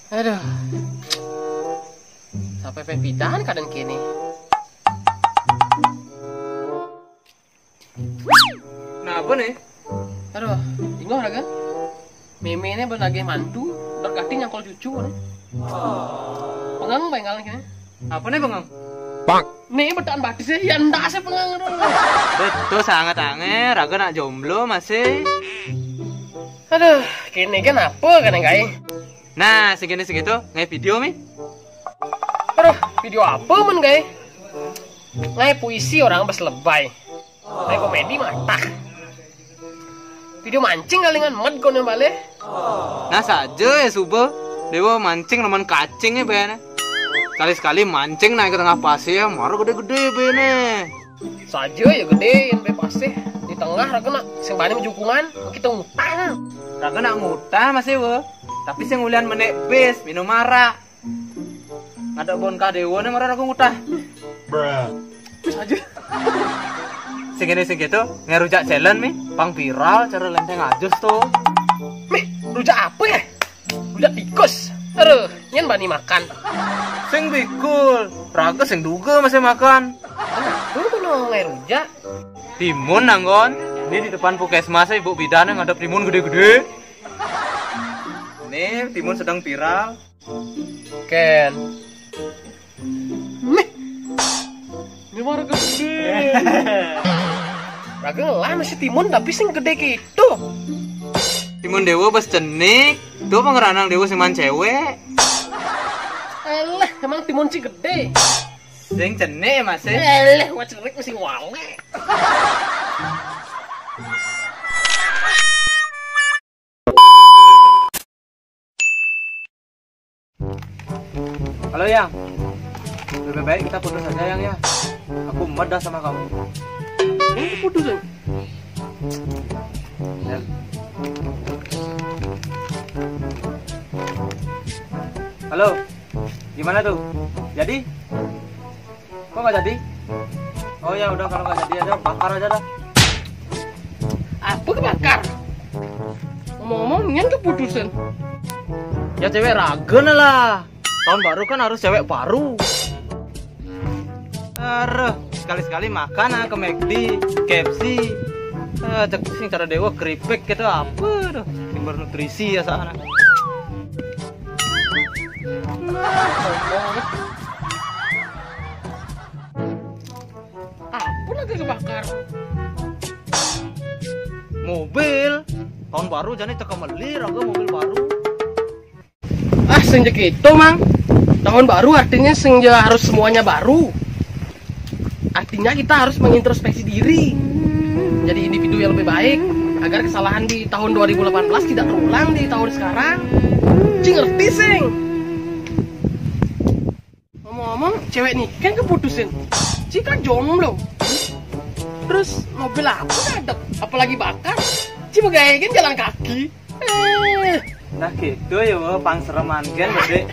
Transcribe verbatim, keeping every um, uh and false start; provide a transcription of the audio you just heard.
Aduh. Sampai pepidahan kadang kini. Nah, apa nih? Aduh, bingung raga. Meme ini belum lagi mantu, dot kati nyangkol cucu nih. Pengang bengal kini. Apa nih pengang? Nih betaan batis ya, ya ndak sih pengang dulu. Betul sangat angin, raga nak jomblo masih. Aduh, kini kan apa kan yang kayak? Nah, segini segitu, ngai video mi. Aduh, video apa men kayak? Ngai puisi orang bas lebay. Ngai komedi matah. Video mancing kalingan med kono balik. Nah saja ya suba. Dewa mancing nemen kacing ya bayarnya. Sekali-sekali mancing naik ke tengah pasir, mara gede-gede bene. Saja ya gede yang be pasir di tengah raga nak sing bani menjukungan kita ngutang. Raga nak ngutang masih wo. Tapi sing ulian menek bis minum marak. Ada bon kadewo ne mara raga ngutang. Bruh. Terus aja. Sing ini sing gitu, ngerujak challenge mi, pang viral cara lenteng ajus tuh. Mih, rujak apa ya? Rujak tikus. Aduh, nyen bani makan. Sing bikul, raga sing duga masih makan. Kenapa kono ngai rujak? Timun nanggon. Ini di depan puskesmas ibu bidan yang ngadep timun gede-gede. Ini timun sedang viral. Ken. Mih. Ini mara gede. Raga ngelah masih timun tapi sing gede gitu. Timun dewa bas cenik. Tuh pengeranang dewa sing man cewek. Eleh, emang timun sih gede. Sing cenik masih. Eleh, wah cerik masih wale. Halo yang, lebih baik kita putus aja yang ya. Aku medas sama kamu. Ini putus ya? Ya. Halo, gimana tuh? Jadi? Kok nggak jadi? Oh ya udah kalau nggak jadi aja bakar aja dah. Apa kebakar? Ngomong-ngomong, nian keputusan. Ya cewek ragen lah. Tahun baru kan harus cewek baru. Aduh, sekali-sekali makan ah, ke McD, K F C. Ah, cek sing cara dewa keripik gitu apa tuh? Sing bernutrisi ya sana. Apa lagi kebakar? Mobil. Tahun baru jadi teka meli raga mobil baru. Ah, sing itu mang. Tahun baru artinya sing ya harus semuanya baru. Artinya kita harus mengintrospeksi diri. Jadi individu yang lebih baik agar kesalahan di tahun dua ribu delapan belas tidak terulang di tahun sekarang. Cing ngerti sing. Ngomong-ngomong, cewek nih kan keputusin. Cika jomblo. Terus mobil apa ada? Apalagi bakar. Cuma gaya kan jalan kaki. Eh. Nah gitu ya, pang sereman kan gede.